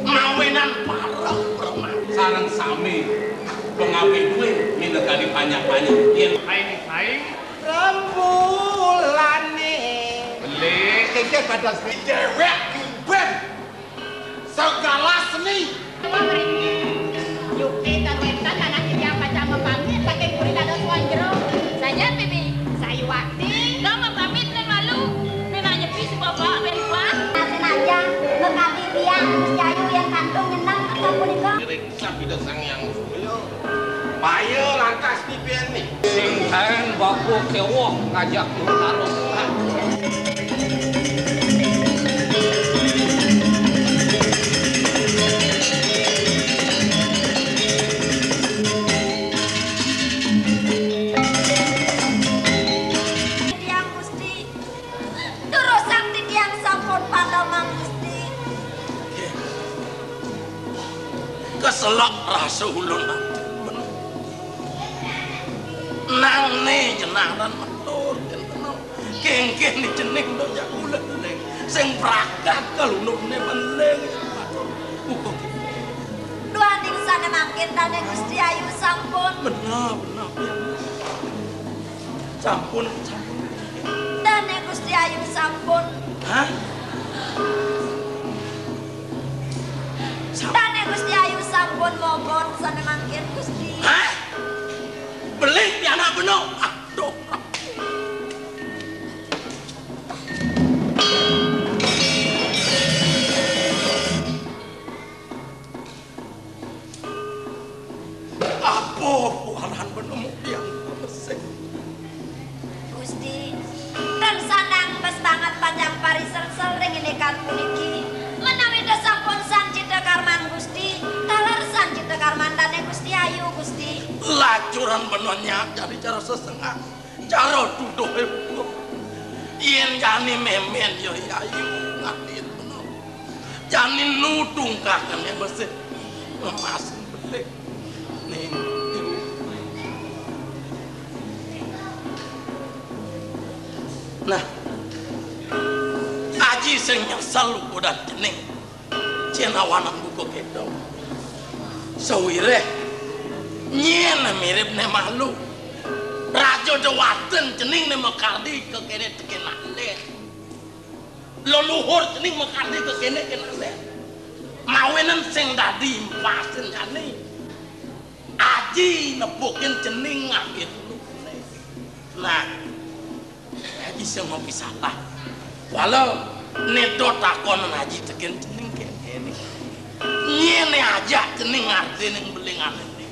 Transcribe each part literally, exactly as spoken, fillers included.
Mawinan pareng preman. Sareng sami pengawit duwe minangka dipanjak-panjak. Yen aing-aing rembulane. Beli. Kengke pada seni. Dewek ngimben segala seni. Yukti karuetan anak titiang pacang mapamit, saking puri dados wong jero. Saja, Bibi. Sayuwakti. Dong mapamit, nen malu. Nen nyepi si bapak, ben kuat. Asin aja, mekadi tiang, Gusti Ayu yang kantun nyeneng, akan punika. Ngiring sabda Sang Hyang Surya. Payo lantas pipian nih. Sing kaen bako kewok ngajak lu taruh. Tiang Gusti, durusang titiang sampun padamang Gusti. Keselak rasa ulun ati. Nang ne jenaran matur, ken kenal. Kengken ni cening do jak ulet ning. Sing prakat kalunune meneng. Duaning sane mangkin dane Gusti Ayu sampun. Benar, benar, ya. Sampun, sampun. Dane Gusti Ayu sampun. Hah? Sam- Dane Gusti Ayu sampun mogot sane mangkin Gusti. Hah? Beling pianak beno. Aduh. Apa kuaran penemu yang mesik? Gusti, ten sandang bes banget panjang parisersel ring indikan puniki. Menawi da sampun sancita karman Gusti, taler sancita karman dane Gusti Ayu, Gusti. Lacuran benonya jadi cara sesengak. Cara tuduhe buka. Yen jani memen ya ayu ngatin bener. Jani nudung kakene mesih ngemasin belik. Ning. Nah, aji sing nyesel udan cening. Cen awanan buka kedong. Sawireh nyen mirip ne malu. Raja dewaten cening ne makardi kekene teken ande. Leluhur cening makardi kekene kenande. Mawinan sing dadi empasin jani. Aji nepukin cening ngambil dulu. Nah, Aji sing ngopi salah. Walau nedo takonan aji teken cening kene. Nyene aja cening ngarti ning belingan ini.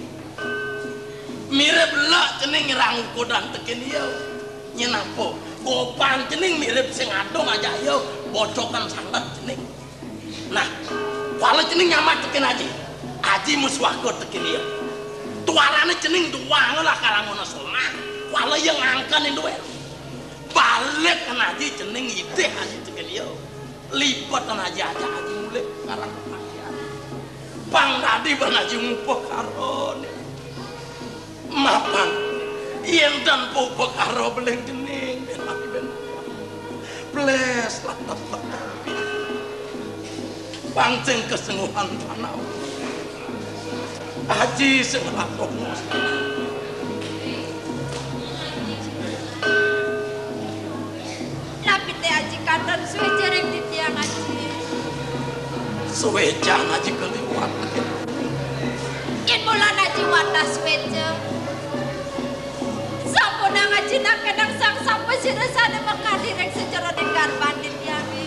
Mirip lek cening ngirang ukodan teken iya. Nyen apa? Gopan cening mirip sing adong aja iya. Bocokan sanget cening. Nah, kuala cening nyamat teken aji. Aji musuhaka teken iya. Tuarane cening duwang lah karangona somah. Kuala iya ngangken induwe. Balik kan aji cening idih aji teken iya. Lipet kan aji aja aji mulih karang aji. Pang dadi ban aji ngupuh karone. Mapan, yen tanpa upakara beling cening, ben mati ben. Bles, latep, latep. Pancing kesungguhan panau. Aji sing lakon. Napi te aji katon sueca ring titiang aji? Sueca aji kaliwat. Yen bulan aji watah sueca. Sampunang aji nakenang sang sapa sira sane makadi ring sajeroning garban titiange.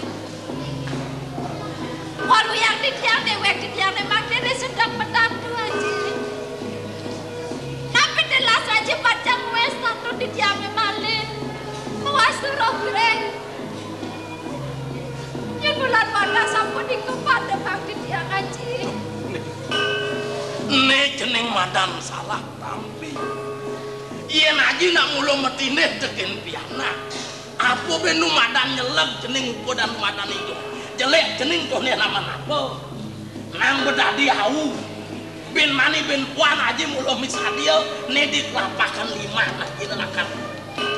Waluyang titiang dewek titiange mangkene sedeng petatu aji. Napi telas aji pacang wes tatu titiange malih. Mawasta roh greng. Yen bulan wadah sapunika pademang titiang aji. Nek cening madan salah tampi. Yen aji nak mula matindih teken pianak. Apa ben nu madan nyeleg cening ukodan madan ijo. Jelek cening toh ne laman apa? Nang bedadi au. Ben mani ben puan aji mula misadia ne di kelapakan lima nah ina lakar.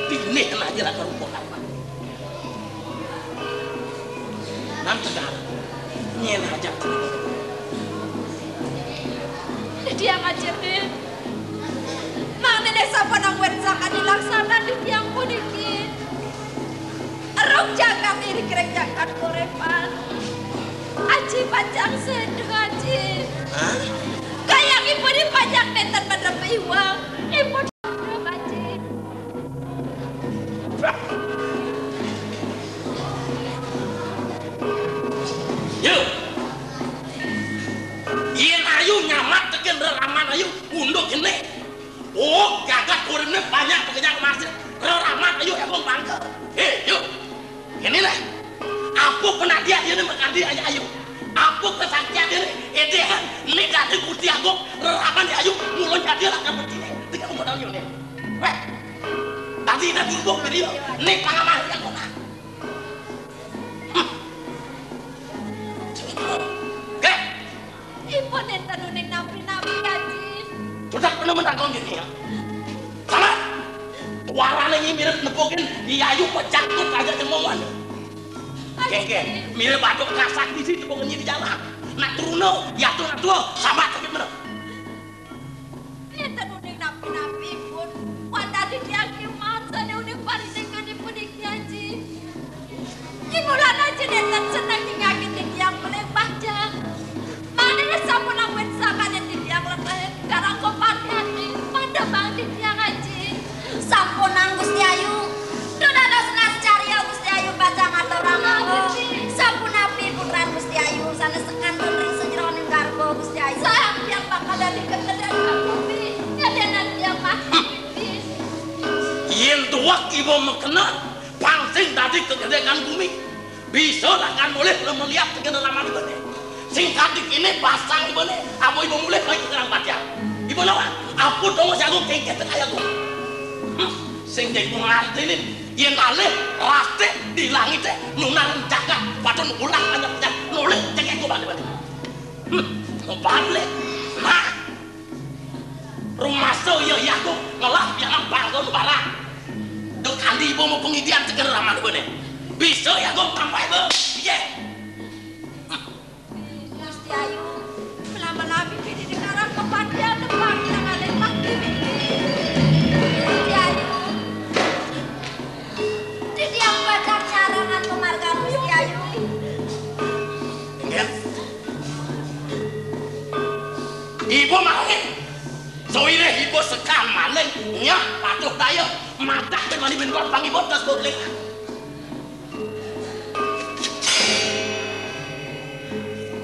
Tindih nah ina lakar ukodan. Tegar. Nyén hajat. Titiang ajeng, mangda sampun anggén sangkan dilaksanakan titiang puniki. Ruk jagat iri kring jagat korepan. Aji pacang séda, Aji. Hah? Kayangipun pacang nénten medrep iwang. Ipun Aji. Yuk. Yén ayu nyamar tekén reraman ayu, unduk kéné. Oh, jagat kurené banyak pekerjaan masih. Reraman ayu, emang bangga. Hé, yuk. Kéné lah. Apa penadian dia ni makadi ayu-ayu. Apa kesaktian dia ni? Édéhan, né dadi Gusti Agung, reraman ayu, mula jadi lah kan begini. Tiga umur tahun ini. Wéh. Dadi né bumbung dia. Né pangamah dia kok. Hmm. Oke. Ipun nénten uning napi-napi, Aji. Sudah penuh mentakon gini ya. Salah. Warane ini mirip nepukin Yayu pejatut aja jemongan. Aji. Geng, geng. Mirip aduk kasak di sini nepukin di jalan. Nak turun, ya tuh, nak tuh, sama sakit bener. Nénten uning napi-napi pun. Wantah titiang kiuman sané uning parindikan ipun iki, Aji. Ibu lan Aji nénten seneng nyingakin titiang melih pacang. Mangda sampun anggén sangkané titiang leteh, garang kopati ati, mandemang titiang, Aji. Sampunang Gusti Ayu. Duh dados nas carya Gusti Ayu pacang aturang mawon. Sapunapi putran Gusti Ayu sané sekantun ring sajeroning garwa Gusti Ayu. Saha titiang bakal dadi kegedéan bumi. Kadénan titiang mati. Yén tuwek iba makena, pang sing dadi kegedéan bumi. Bisa lakar mulih lemeliat tekén reraman ibané. Sing kadi kéné basang ibané, apa iba mulih lagi ngerang patian. Iba nawa, apa dong si Agung kengkét kaya Agung. Hmm, sing jadi ngartinin, yén alih, rastih, di langité, nunar jagat, patun ulah banyak jagat, nulih cengkeh gua balik-balik. Hmm, mau balik. Nah, rumasa ya, ya, Agung, ngelah pianak bangga nu barang. Dek andi iba mau pengidian teger raman ibané. Bisa ya, Agung, tambah iba. Iya. Gusti Ayu, melaman nabi pidi dikarang kepatian tepang nang alih mati. Gusti Ayu. Titiang bakal nyarangan pamargan Gusti Ayu. Inggih. Ibu malih. Sawireh ibu sekan maling, nyah patuh daya, madak ben wani ben korban ibu tas bokling.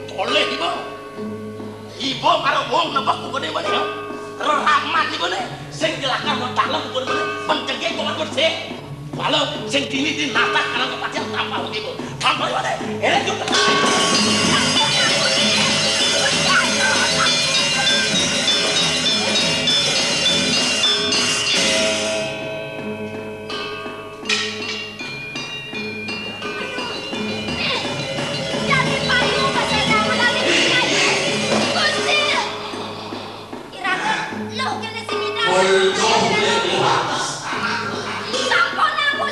Tolih iba. Iba karo wong nebak kukuné iba né, ya. Reraman iba né. Sing jelakar mau talem kukuné iba né. Pencegé kumat bersih. Walau sing dini di natak anak kepatihan tanpa iba. Tanpa iba né. Ini juga.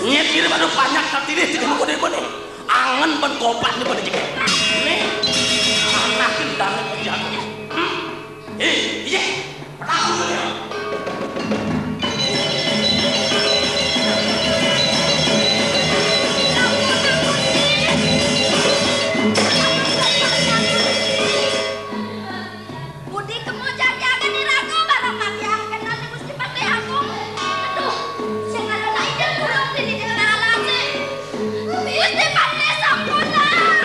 Nyet kira pada banyak hati deh, tidak mau deh, angen ban kopat nih pada jegek. Nih, anak kendang kerja. Hmm. Eh, iya. Budi kemo jagi agen iraga bareng mati agen nang Gusti Patih Agung. Aduh, sing ada lain yang kurang sini di tengah alam nih. Gusti Patih sampun lah.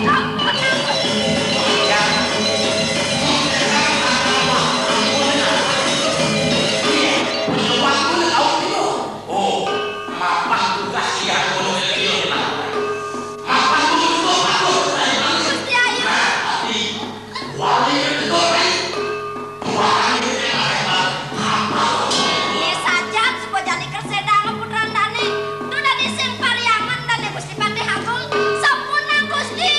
Sampun lah. Oh, mapan tugas iya kono iya. Mapan tugas bagus. Gusti Ayu. Wali itu. Wali itu. Ini saja suba jani kersedang putran dane. Duh dadi sing pariangan dane Gusti Patih Agung. Sampun, Gusti.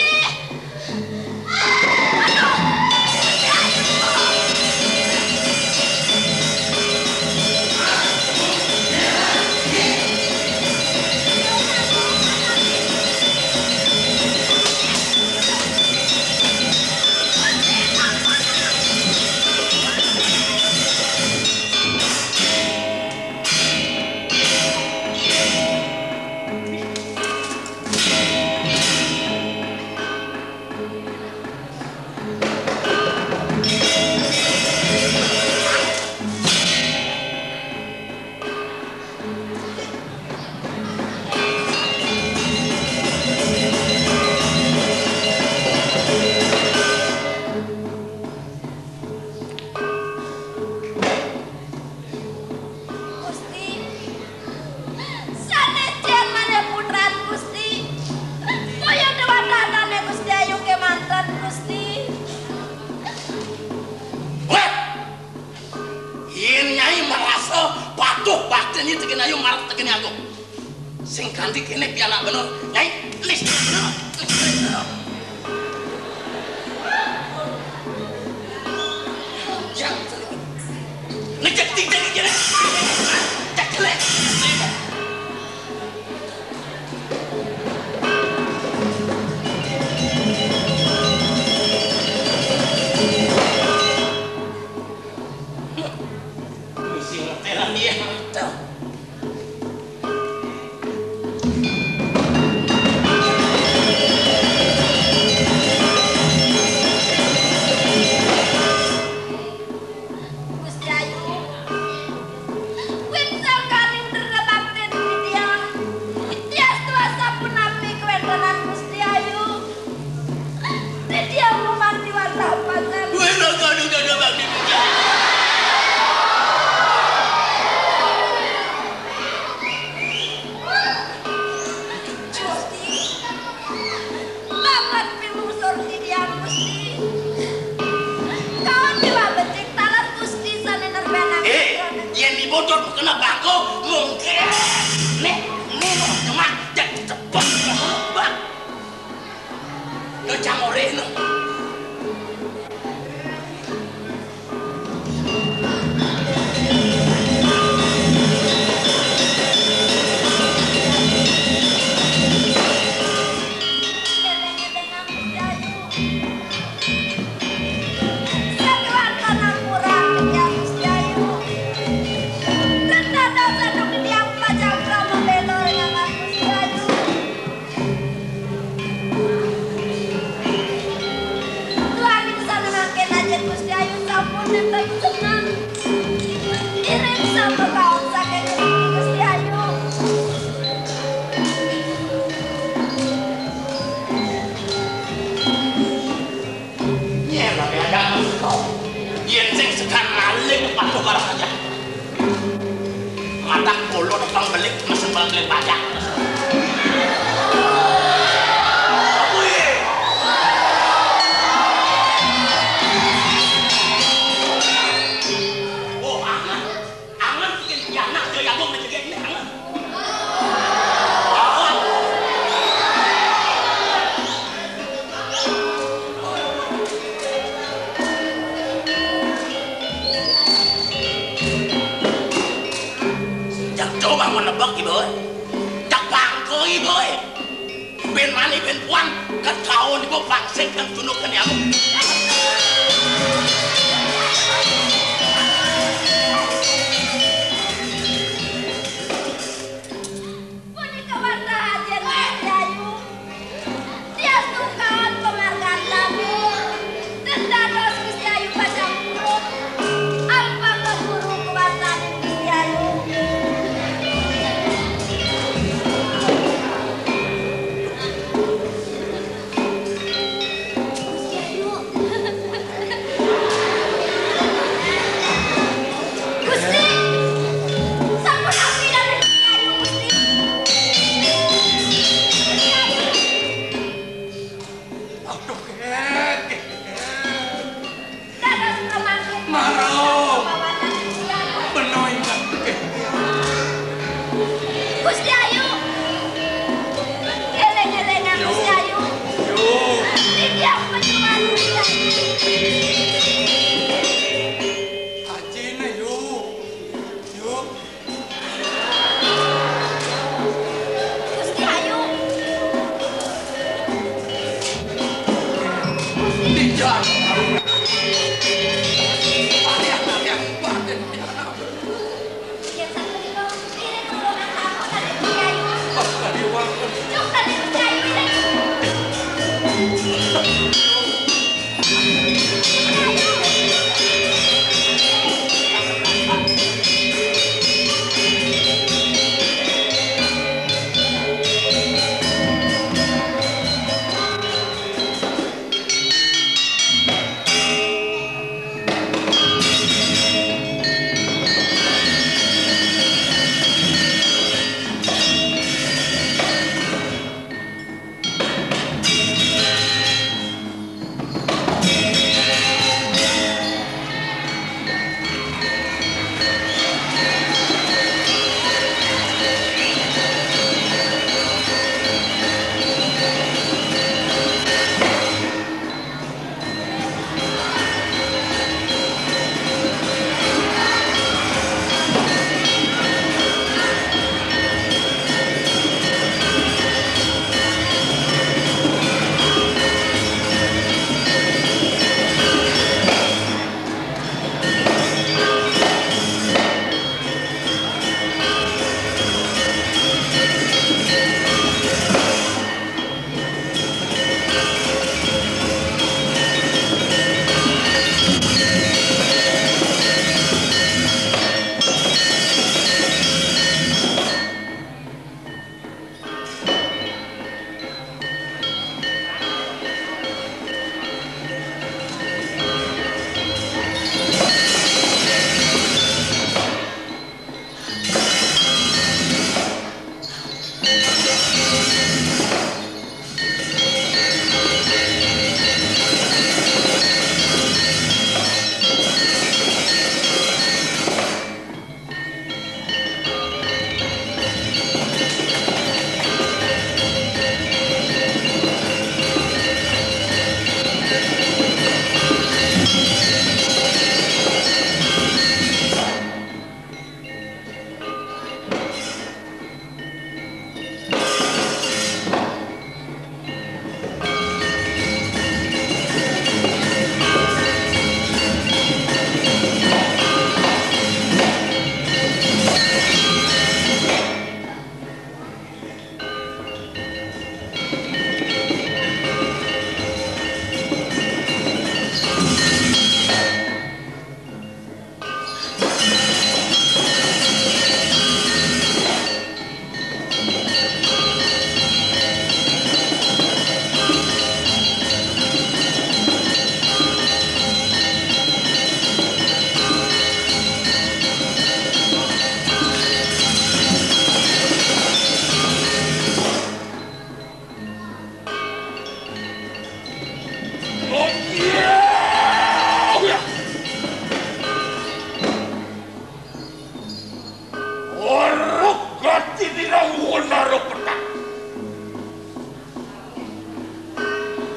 Ayo marep tekene aku. Sing ganti kene pianak bener. Nyai, listrik bener. Listrik bener. Ya, ngecek titik iki. Cek jelek. Mesti ngetelan dia. Gusti Ayu, wit sangkaning drebakti titiang. Diastu asapunapi kawéntenan Gusti Ayu. Titiang ngumanti wantah pasang. Wéna kanu dada bakti. Gusti, banget pimungsur titiang, Gusti. Kaon déwa becik taler Gusti sané nerbanang. Eh, yén dibocor kena bangko, mungkin. Nih, nih, no, nyemak, cek cepet, bang. Lo cangore, no. Duaning sané mangkin ajin Gusti Ayu sampun nénten seneng. Iring sampun kaon saking Gusti Ayu. Nyén aja. Yén sing segan maling patuh barang aja. Matak kula tepang belik mesen balik pajak. Kuwi. Oh, angen. Angen bikin pianak, dia jago menjegek ini, angen. Angen. Cak coba mau nebak, Ibu. Cak bangko, Ibu. Ben mani, ben puan, kan kau niku pangsing kan junuk kan ya. Punika wantah ajin Gusti Ayu. Diastu kaon pamargan tamu. Ten dados Gusti Ayu pacang purun. Alpaka guru kuwataning Gusti Ayu. Gusti Ayu. Gusti, sampun api dari Gusti Ayu, Gusti. Gusti Ayu. Aduh, Kek. Dados pamangkin. Maro. Beno ingat, Kek. Gusti Ayu. Éling-élingan Gusti Ayu. Yo. Titiang pejuang Gusti Ayu. Ajine, yo. Yo. Gusti Ayu. Gusti. Tidak.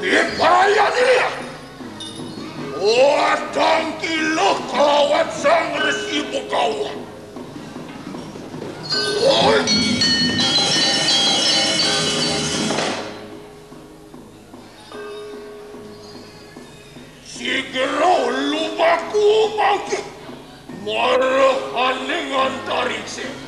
Iparayani ya. Wadang kilo kalawan Sang Resi Begawan. Oi. Sigero lumaku mangke. Marahaning antarise.